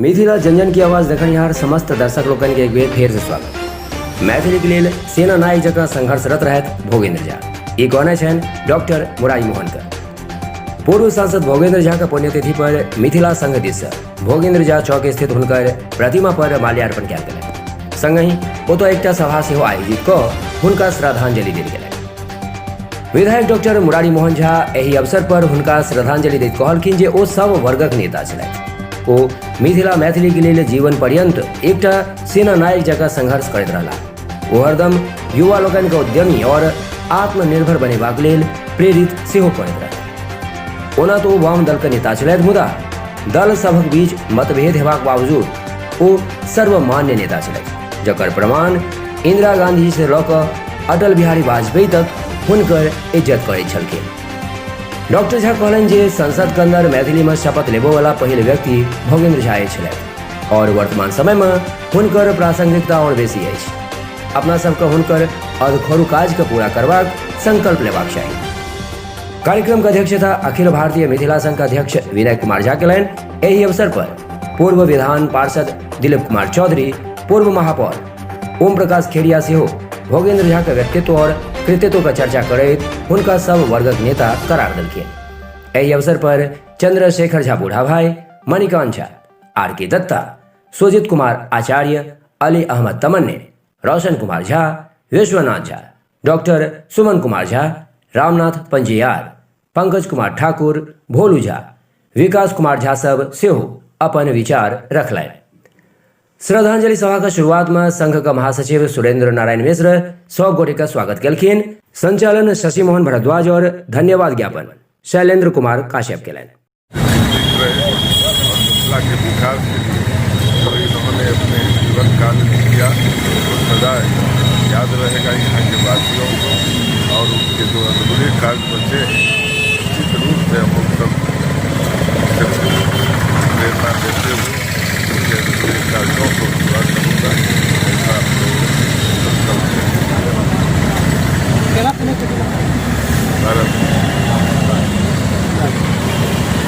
मिथिला जन-जन की आवाज देखनिहार समस्त दर्शक लोकनि के एक बेर फेर से स्वागत। मैथिली के लेल सेना नायक जकाँ संघर्षरत रहथि भोगेंद्र झा, ई कहने छनि डॉक्टर मुरारी मोहन के। पूर्व सांसद भोगेंद्र झा के पुण्यतिथि पर मिथिला संघ दिस से भोगेंद्र झा चौक स्थित हुनकर प्रतिमा पर माल्यार्पण कयल गेलनि। संगहि ओतय एकटा सभा सेहो आयोजित कऽ हुनका श्रद्धांजलि देल गेलनि। विधायक डॉक्टर मुरारी मोहन झा एहि अवसर पर हुनका श्रद्धांजलि दैत कहलखिन जे ओ सब वर्गक नेता छलथि। ओ मिथिला मैथिली के लेल जीवन पर्यंत एकटा सेना नायक जकाँ संघर्ष करैत रहलाह। ओ हरदम युवा लोकनि के उद्यमी और आत्मनिर्भर बनेबाक लेल प्रेरित सेहो करैत रहलाह। ओना तऽ ओ वाम दल के नेता छलथि, मुदा दल सभक बीच मतभेद हेबाक बावजूद ओ सर्वमान्य नेता छलथि, जकर प्रमाण इंदिरा गांधी से लऽ कऽ अटल बिहारी वाजपेयी तक हुनकर इज्जत करैत छलखिन। डॉक्टर झा कहलनि जे संसद के अंदर मैथिली में शपथ लेबो वाला पहिल व्यक्ति भोगेंद्र झा छलथि और वर्तमान समय में हुनकर प्रासंगिकता और बेसी अछि। अपना सबके हुनकर अधखोरू काज के पूरा करबाक संकल्प लेबाक चाही। कार्यक्रम के अध्यक्षता अखिल भारतीय मिथिला संघ के अध्यक्ष विनय कुमार झा केलनि। एहि अवसर पर पूर्व विधान पार्षद दिलीप कुमार चौधरी, पूर्व महापौर ओम प्रकाश खेड़िया सेहो भोगेंद्र झा के व्यक्तित्व और कृतित्व के चर्चा करैत हुनका सब वर्गक नेता करार देलखिन। एहि अवसर पर चंद्रशेखर झा बूढ़ा भाई, मणिकांत झा, आर के दत्ता, सुजीत कुमार आचार्य, अली अहमद तमन्ने, रोशन कुमार झा, विश्वनाथ झा, डॉक्टर सुमन कुमार झा, रामनाथ पंजियार, पंकज कुमार ठाकुर, भोलू झा, विकास कुमार झा सब सेहो अपन विचार रखलनि। श्रद्धांजलि सभा के शुरुआत में संघ के महासचिव सुरेंद्र नारायण मिश्र सब गोटे के स्वागत केलखिन। संचालन शशि मोहन भारद्वाज और धन्यवाद ज्ञापन शैलेंद्र कुमार काश्यप केलनि। और मिथिला के विकास के लिए जो इन्होंने अपने जीवन काल में किया वो सदा याद रहेगा यहाँ के वासियों को और उनके जो अधूरे कार्य बचे हैं निश्चित रूप से हम लोग सब प्रेरणा देते हुए